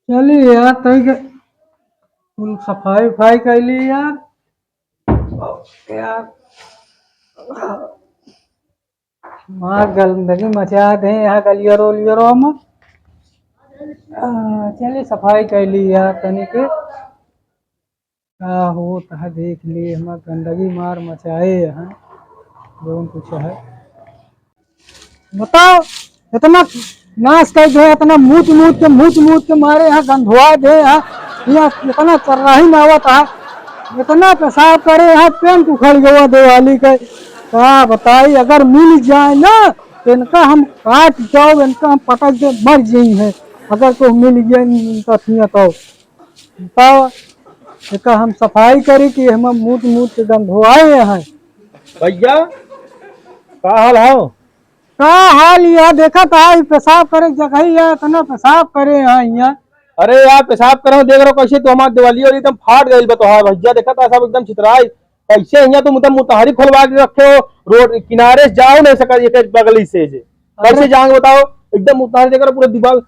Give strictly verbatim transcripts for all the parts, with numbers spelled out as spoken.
चली यार, तई के कुल सफाई उफाई कैली यार। यार, मार गंदगी मचा दे यहाँ गलियरो उलियरो में। आ, चली सफाई कैली यार, तनी के का होत है देख लिए, हम गंदगी मार मचाए हैं, जौन कुछ है। बताओ, इतना नाश कर दे, इतना मूत मूत के, मूत मूत के मारे यहाँ गंधवा दे, यहाँ, यहाँ इतना चर्राही में आवत है, इतना पेशाब करे यहाँ, पेंट उखड़ गवा दिवाली के। का बताई, अगर मिल जाए ना तो इनका हम काट जाओ, इनका हम पटक दे, मर जाई है, अगर कोई मिल गया इनका थिया तो। बताओ, एका हम सफाई करी कि हम मूत मूत के गंधवाए हैं। भैया, का हाल है? का हाल यह देखत है, पेशाब करे के जगह ही है, इतना पेशाब करे हैं यहाँ। अरे यार, पेशाब करे देख रहो कैसे तो हमार दिवाली और एकदम फाट गइल बा तोहार भैया, देखत है सब एकदम छितराई। कैसे यहाँ तुम एकदम मुतहरी खोलवा के रखे हो, रोड किनारे से जाओ नहीं सका एक बगली से जे। कैसे अरे। जाएंगे बताओ? एकदम उतार देकर पूरा दीवार,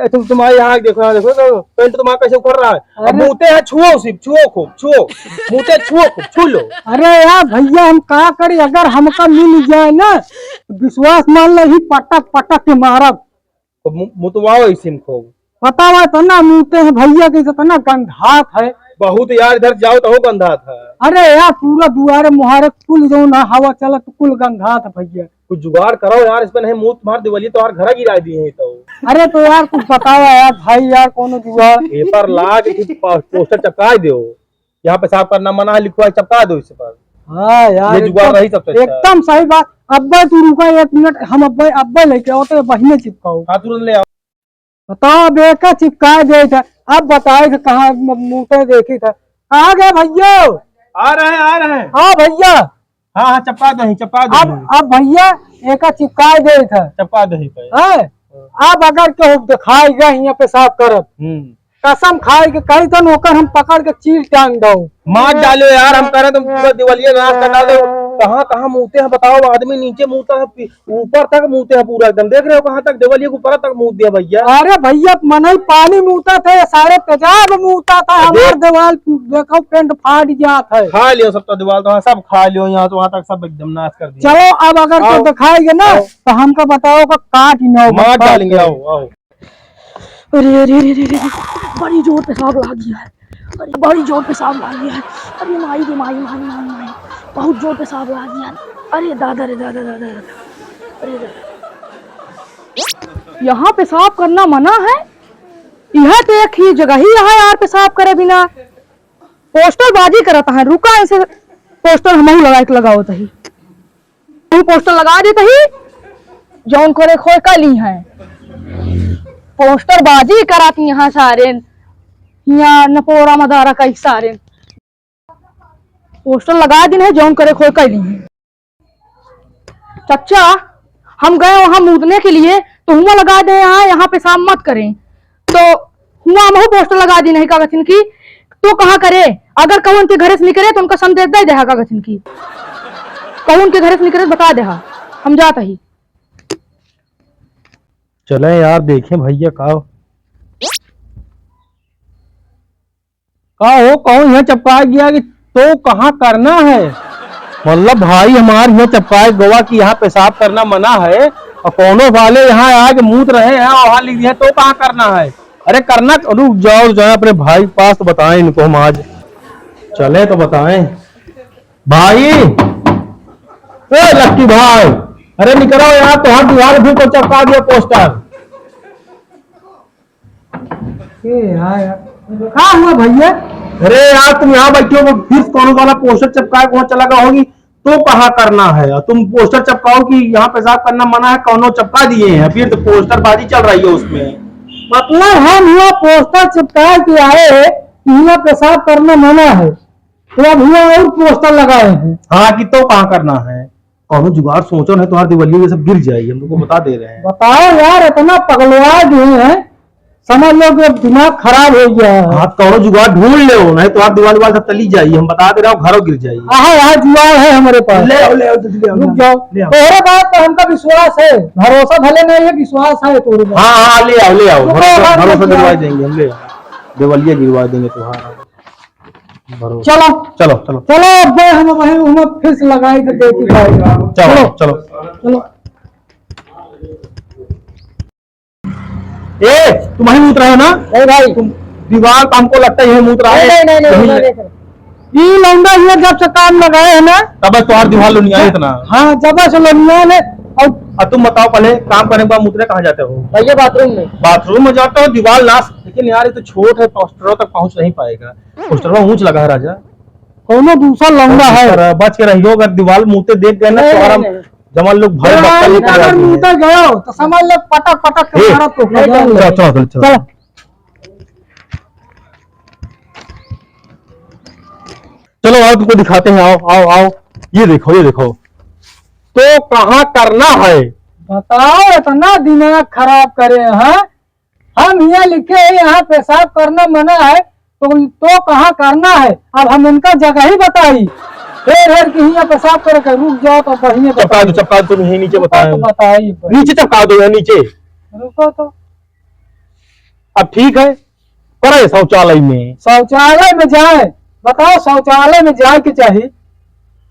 ए, तुम, तुम्हारे यहाँ देखो, यहाँ देखो तो पेंट तुम्हारा कैसे उखड़ रहा है। अब अरे। मुँहते हैं, छुओ सिर्फ, छुओ खूब, छुओ। मुँहते छुओ खूब, छू लो। अरे यार भैया, हम का करी, अगर हमका मिल जाए ना, तो विश्वास मान लो, ही पटक पटक के मारब। तो मु-, मुतवाओ इसी में खूब। पता बा तो ना, मुँहते हैं भैया के इतना गंधात है। बहुत यार, इधर जाओ तो हो गंधात है। अरे यार, पूरा दुआरे मुहारे कुल जो ना हवा चलत, कुल गंधात है भैया। कुछ जुगाड़ करो यार, इस पे नहीं मुँह तुम्हार दिवाली तो यार घर गिरा दिए हैं तो। अरे तो यार कुछ बताओ यार भाई, यार कोनो जुगाड़। पेपर ला के ठीक पा-, पोस्टर चपका दो, यहाँ पेशाब करना मना है, लिखवा चपका दो इस पर। हाँ यार, ये जुगाड़ एकदम, रही सबसे अच्छा। एकदम सही बात। अब्बे तू रुका एक मिनट, हम अब्बे, अब्बे लेके आओ तो बहिने चिपकाओ। हाँ, तुरंत ले आओ। बताओ, अब एका चिपकाए देत है, अब बताए कि कहाँ म-, मुँहते देखी था। कहाँ गए भैया? आ रहे हैं, आ रहे हैं। हाँ भैया। हाँ, हाँ, चपका दही, चपका दही। अब, अब भैया, एका चिपकाए देत है। चपका दही पे। हैं? हाँ। अब अगर केहू दिखाई गए हियाँ पेशाब करत, हम्म। कसम खाए के कही तो ओकर हम पकड़ के चील टांग दो। मार डालो यार, हम कह रहे तुम पूरा दिवालिया नाश कर डालो। कहाँ, कहाँ मुँहते हैं बताओ, आदमी नीचे मुँहता है, पी-, ऊपर तक मुँहते हैं पूरा एकदम। देख रहे हो कहाँ तक देवलिया के ऊपर तक मुँह दिया भैया। अरे भैया, मनई पानी मुँहता था, सारे तेजाब मुँहता था, अबे। हमार देवाल देखो पेंट फाट जात है। खा लियो सब तो देवाल तो, हाँ, सब खा लियो, यहाँ तो वहाँ तक सब एकदम नाश कर दिया। चलो अब अगर तो आओ। दिखाएंगे ना आओ। तो हमका बताओ का काट ही ना मार काट डालेंगे, दो। आओ, आओ। अरे, अरे, अरे, अरे, अरे, बड़ी जोर पेशाब लाग गया है। अरे, बड़ी जोर पेशाब लाग गया है। अरे, माई रे, माई, माई, माई, माई। बहुत जोर पेशाब लाग गया है। अरे, दादा रे, दादा, दादा, दादा। अरे, दादा। यहाँ पेशाब करना मना है? यह तो एक ही जगह ही है यार, पेशाब करे बिना। पोस्टर बाजी करत है, रुका ऐसे पोस्टर हमहू लगा के लगावत ही। तू पोस्टर लगा देत ही, जौन करे खोए कली है। पोस्टर बाजी करात यहाँ सारेन, यहाँ नपोरा मदारा कई सारेन। पोस्टर लगा दिन है, जौन करे खोए कली है। चच्चा, हम गए वहाँ मूतने के लिए, तो हुआं लगा दे यहाँ, यहाँ पेशाब मत करें। तो हुआं हमहू पोस्टर लगा दी नहीं, का कहथिन कि तू कहाँ करे, अगर कहूँ उनके घरे से निकरे तो उनका संदेश दे देहा, का कहथिन कि कहूँ उनके घरे से निकरे तो बता देहा, हम जात ही। चले यार, देखें भैया का हो। का हो, कहूँ यहाँ चपका गया कि तो कहाँ करना है? मतलब भाई हमार यहाँ चपकाए गवा कि यहाँ पेशाब करना मना है और कौनो वाले यहाँ आके मूत रहे हैं और वहाँ लिख दिया तो कहाँ करना है? अरे करना, रुक जाओ, जाए अपने भाई के पास तो बताएं इनको हम आज। चले तो बताएं। भाई, ए लक्की भाई, अरे निकलो यार, तुम्हारे दीवार भी को चपका दिया पोस्टर। ए, हाँ यार। का हुआ भैया? अरे यार, तुम यहाँ बैठे हो, फिर कौन वाला पोस्टर चपकाए, कौन चला गया होगी, तो कहाँ करना है? और तुम पोस्टर चपकाओ कि यहाँ पेशाब करना मना है, कौनो चपका दिए हैं, फिर तो पोस्टर बाजी चल रही है उसमें। मतलब हम हुआ पोस्टर चिपकाए के आए हैं कि यहाँ पेशाब करना मना है, तो अब हुआ और पोस्टर लगाए हैं। हाँ, कि तो कहाँ करना है? कौनो जुगाड़ सोचो, नहीं तुम्हारे दिवाली ये सब गिर जाए, हम तुमको बता दे रहे हैं। बताओ यार, इतना पगलवा गए हैं, समझ लो कि अब दिमाग खराब हो गया है। हाँ, कौनो जुगाड़ ढूंढ ले, नहीं तुम्हारे दिवाली वाले सब चली जाइए, हम बता दे रहे हो, घरों गिर जाइए। हाँ, हाँ, जुगाड़ है हमारे पास। ले आओ, ले आओ, जल्दी ले आओ, रुक ले आओ, जाओ। ले आओ। तोहरे बात पर हमका विश्वास है, भरोसा भले नहीं है, विश्वास है तोहरे बात। हाँ, हाँ, ले आओ, ले आओ, रुको, भरोसा, हाँ, भरोसा रुक जाओ। दिलवा देंगे हम, ले आओ। देवलिया गिरवा देंगे तुम्हारा। भरोसा। चलो। चलो, चलो। चलो, अब हम वहीं, हम फिर से लगाई तो देखी जाएगा। चलो, चलो। चलो। ए, तुम वहीं मूत रहे हो ना? नहीं भाई। तुम दीवार पे हमको लगता है यहीं मूत रहा है। नहीं, नहीं, नहीं, नहीं, यहीं नहीं, ले- नहीं, नहीं। ई लौंडा ये जब से काम लगाए है ना, तब से तोहार दीवार लोनिया है इतना। हाँ, जब से लोनिया है। और अब तुम बताओ, पहले काम करने के बाद मूतने कहाँ जाते हो? भैया, बाथरूम में। बाथरूम में जाते हो, दीवार नाश। लेकिन यार, ये तो छोट है, पोस्टरों तक पहुँच नहीं पाएगा। पोस्टरों ऊँच लगा है राजा। कौनो दूसरा लौंडा है। दूसरा बच के रहियो, अगर दीवार मूते देख गए ना, नहीं, तो नहीं, आराम नहीं। जवान लोग भाई अरे बक्का यार, लेके अगर आते हैं। मूता गयो तो समझ लो पटक पटक के ए, मारत तो चलो, चलो, चलो, चलो। चलो। चलो, आओ, तुमको दिखाते हैं, आओ, आओ, आओ। ये देखो, ये देखो। तो कहाँ करना है? बताओ, इतना दिमाग खराब करे हैं। हम यहाँ लिखे हैं, यहाँ पेशाब करना मना है, तो, तो कहाँ करना है? अब हम इनका जगह ही बताई। हेर हेर के यहाँ पेशाब करे के, रुक जाओ तो बढ़िया चपका दो, बताई। चपका दो, तुम यहीं नीचे बताओ बताए तो हो। बताई। नीचे चपका दो, यहाँ नीचे। रुको तो। अब ठीक है, करे शौचालय में। शौचालय में जाए, बताओ, शौचालय में जाए के चाही,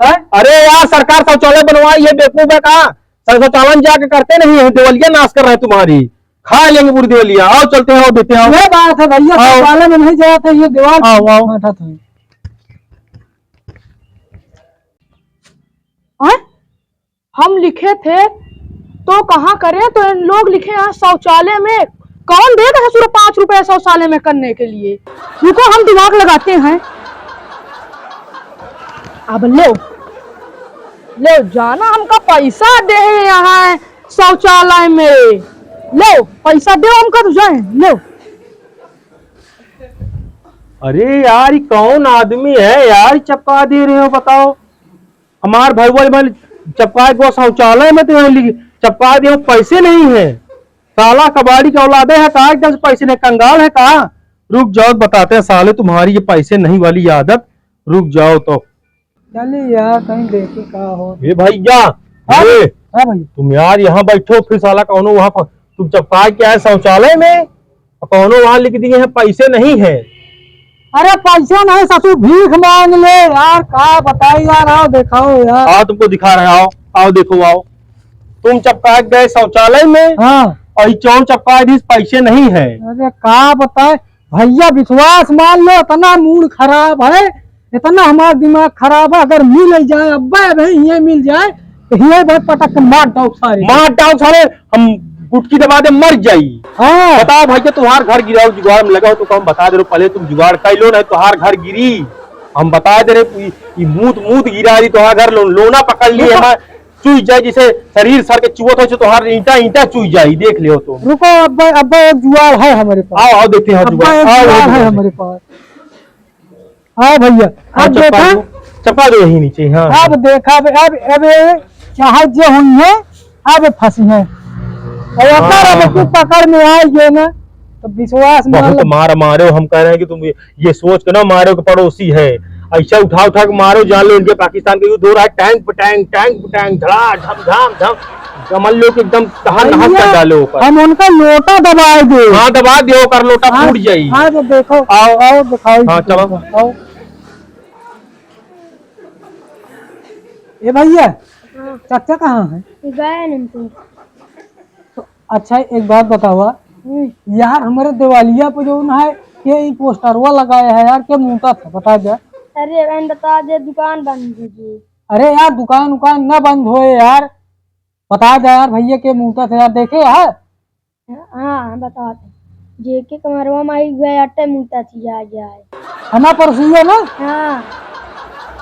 हैं? अरे यार, सरकार शौचालय बनवाई है, बेवकूफ है का? सर, शौचालय में जाके करते नहीं है, देवलिया नाश कर रहे हैं तुम्हारी, खा लेंगे पूरी देवलिया। आओ, चलते हैं, आओ, देते हैं, आओ। ये बात है भैया, आओ। शौचालय में नहीं जाते, ये दीवार आओ, आओ। बैठा था। हैं? हम लिखे थे तो कहाँ करें, तो इन लोग लिखे हैं शौचालय में। कौन देत है सिर्फ पाँच रुपए शौचालय में करने के लिए? रुको, हम दिमाग लगाते हैं। अब लो, लो जाना, हमका पैसा दे है यहाँ शौचालय में। लो, पैसा दे हमका, तो जाए, लो। अरे यार, ये कौन आदमी है यार, चपका दे रहे हो, बताओ। हमार भाई वाले भाई चपकाए गो शौचालय में तो यहाँ लिख-, चपकाए दियो, पैसे नहीं है। साला कबाड़ी का औलादे है का, एकदम से पैसे नहीं, कंगाल है का? रुक जाओ, बताते हैं साले तुम्हारी ये पैसे नहीं वाली आदत। रुक जाओ तो। चलिए यार, कहीं देखी का हो। ए भैया, हाँ ए, हाँ भैया। तुम यार यहाँ बैठो, फिर साला कौनो वहाँ पर तुम चपकाए के आए शौचालय में, कौनो वहाँ लिख दिए हैं पैसे नहीं है। अरे पैसे नहीं ससुर, भीख मांग ले यार, का बताई यार, आओ देखाओ यार। आओ तुमको दिखा रहे हैं, आओ, आओ देखो, आओ। तुम चपकाए गए शौचालय में हाँ। और ये चौन चपकाए दी, पैसे नहीं है। अरे का बताए भैया, विश्वास मान लो, इतना मूड खराब है, इतना हमारा दिमाग खराब है, अगर मिल जाए, अब्बे भाई ये मिल जाए, तो ये भाई पटक के मार डाउक सारे। मार डाउक सारे, हम गुटकी दबा दे, मर जाई। हाँ। बताओ भाई, के तुम्हार घर गिराओ जुगाड़ में लगा हो, तो हम बता दे रहे, पहले तुम जुगाड़ कर लो, नहीं तुम्हार घर गिरी। हम बता दे रहे, ई, ई मूत, मूत गिरा दी तुम्हार घर, लो-, लोना पकड़ लिए, हमार चुई जाए, जैसे शरीर सर के चुवत हो, तो तुम्हार ईंटा, ईंटा चुई जाए, देख लियो तुम। रुको, अब्बे, अब्बे एक जुगाड़ है हमारे पास। आओ, आओ, देखते हैं अब्बे जुगाड़। एक आओ, जुगाड़ है जुगाड़। हमारे पास। हाँ भैया, हाँ, अब चपका देखा? दो, चपका दो यहीं नीचे, हाँ, हाँ। अब देखा, अब, अब, अब ये चाहे जे हुई है, अब फंसी है। और अगर हाँ, अब हाँ, तू हाँ। पकड़ में आ गए ना, तो विश्वास बहुत मान लो। मार मारे हो, हम कह रहे हैं कि तुम ये, ये सोच के ना मारे हो कि पड़ोसी है, ऐसा उठा उठा के मारो, जान लो इनके पाकिस्तान का युद्ध हो रहा है, टैंक पे टैंक, टैंक पे टैंक, धड़ा, धम, धम, धम। समझ लो कि एकदम तहस नहस कर भैया, डाले ऊपर। हम उनका लोटा दबाए दे। हाँ, दबा दियो, ओकर लोटा हाँ, फूट जाई। हाँ, तो देखो, आओ। आओ, दिखाओ, हाँ, चलो। आओ। ए भैया, हाँ। चाचा कहाँ है? गए नहीं तो। तो अच्छा, एक बात बतावा, हम्म। यार, हमारे देवालिया पे जौन है, के ई पोस्टरवा लगाया है यार, के मूता था, बता जा। अरे बहन, बता दे, दुकान बंद हो गई। अरे यार, दुकान उकान ना बंद होए यार, बता दे यार भैया, के मूता था यार, देखे है? हाँ, बता दे। जेके कमरवा माई गए अट्टे मूता थी आ गया है। हमार पड़ोसिया ना? हाँ।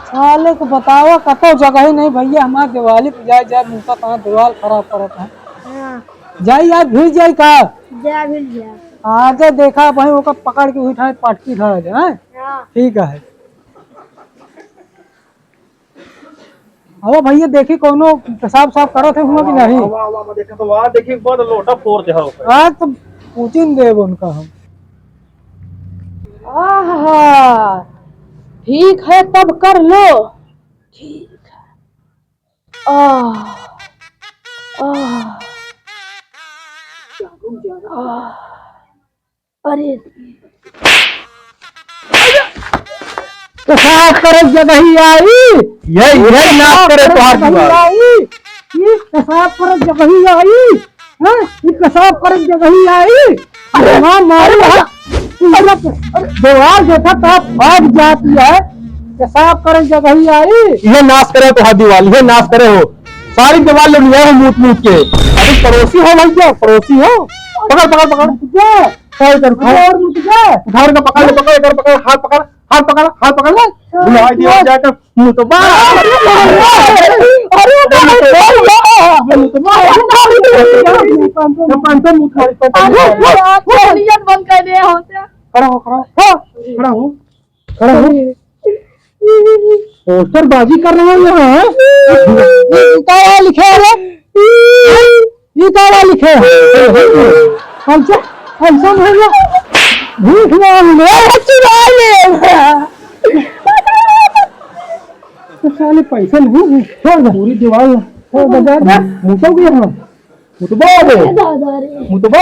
साले को बतावा, कतो जगह ही नहीं भैया, हमार दिवाली पे जाए, जाए मूता था, दिवाल खराब करत है। हाँ। जाई यार, भिड़ जाई का? जा भिड़ जा। आजे देखा भाई, ओका पकड़ के उठाए, पटकी खड़ा जाए, हैं? हाँ। ठीक है। अबे भैया, देखी कौनो पेशाब साफ करत है हुआ कि नहीं? आवा, आवा, आवा, देखा तो वहाँ देखी, एक बार लोटा फोड़ दे, हाँ, ऊपर। आज तो पूछिन देब उनका हम। आहा, ठीक है, तब कर लो। ठीक है। आह, आह, आह। अरे, पेशाब करे जगही आई। यही, यही नाश करे तोहार दीवार। आई। ई पेशाब करे जगही आई। हैं? ई पेशाब करे जगही आई। अरे, माँ मारी अरे, है। अरे, अरे, दीवार देखा तो फाट जाती है। पेशाब करे जगही आई। ये नाश करे तोहार दीवार, ये नाश करे हो। सारी दीवार ले लिया हो मूत मूत के। अरे पड़ोसी हो भैया, पड़ोसी हो। पकड़, पकड़, पकड़। मुझे। क्या इधर उठा? अरे और मुझे। उठा, इधर पकड़, पकड़, इधर पकड़, हाथ पकड़। हाथ पकड़, हाथ पकड़ ले। बुलाई दिया जाए तो मुतबा। अरे, अरे, अरे, मुतबा। अरे, पाँच सौ मुतबा, पाँच सौ। अरे, नियत बंद कर दे होते। खड़ा हो, खड़ा हो, खड़ा हो, खड़ा हो। पोस्टर बाजी कर रहे हो यहाँ, हैं? ये क्या लिखे है रे? ई का बा लिखे? हमसे, हमसे नहीं है। भूख मांग ले। चुरा ले। तो साले पैसा नहीं है। छोड़ दे। पूरी दीवार छोड़ दे, जा, जा। मुतबा गया हम। मुतबा दे। दादा रे। मुतबा।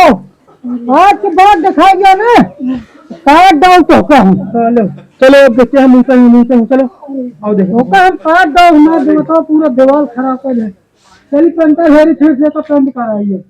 आज के बाद दिखाई गया ना। काट डाल तो का हम। चलो, चलो, अब देखते हैं, मुतबा, मुतबा, चलो। आओ देखो। ओका हम काट डाल, ना दे, बताओ, पूरा दीवार खराब कर दे। चलिए, पेंटर हेरी फेरी से तो पेंट कराइए।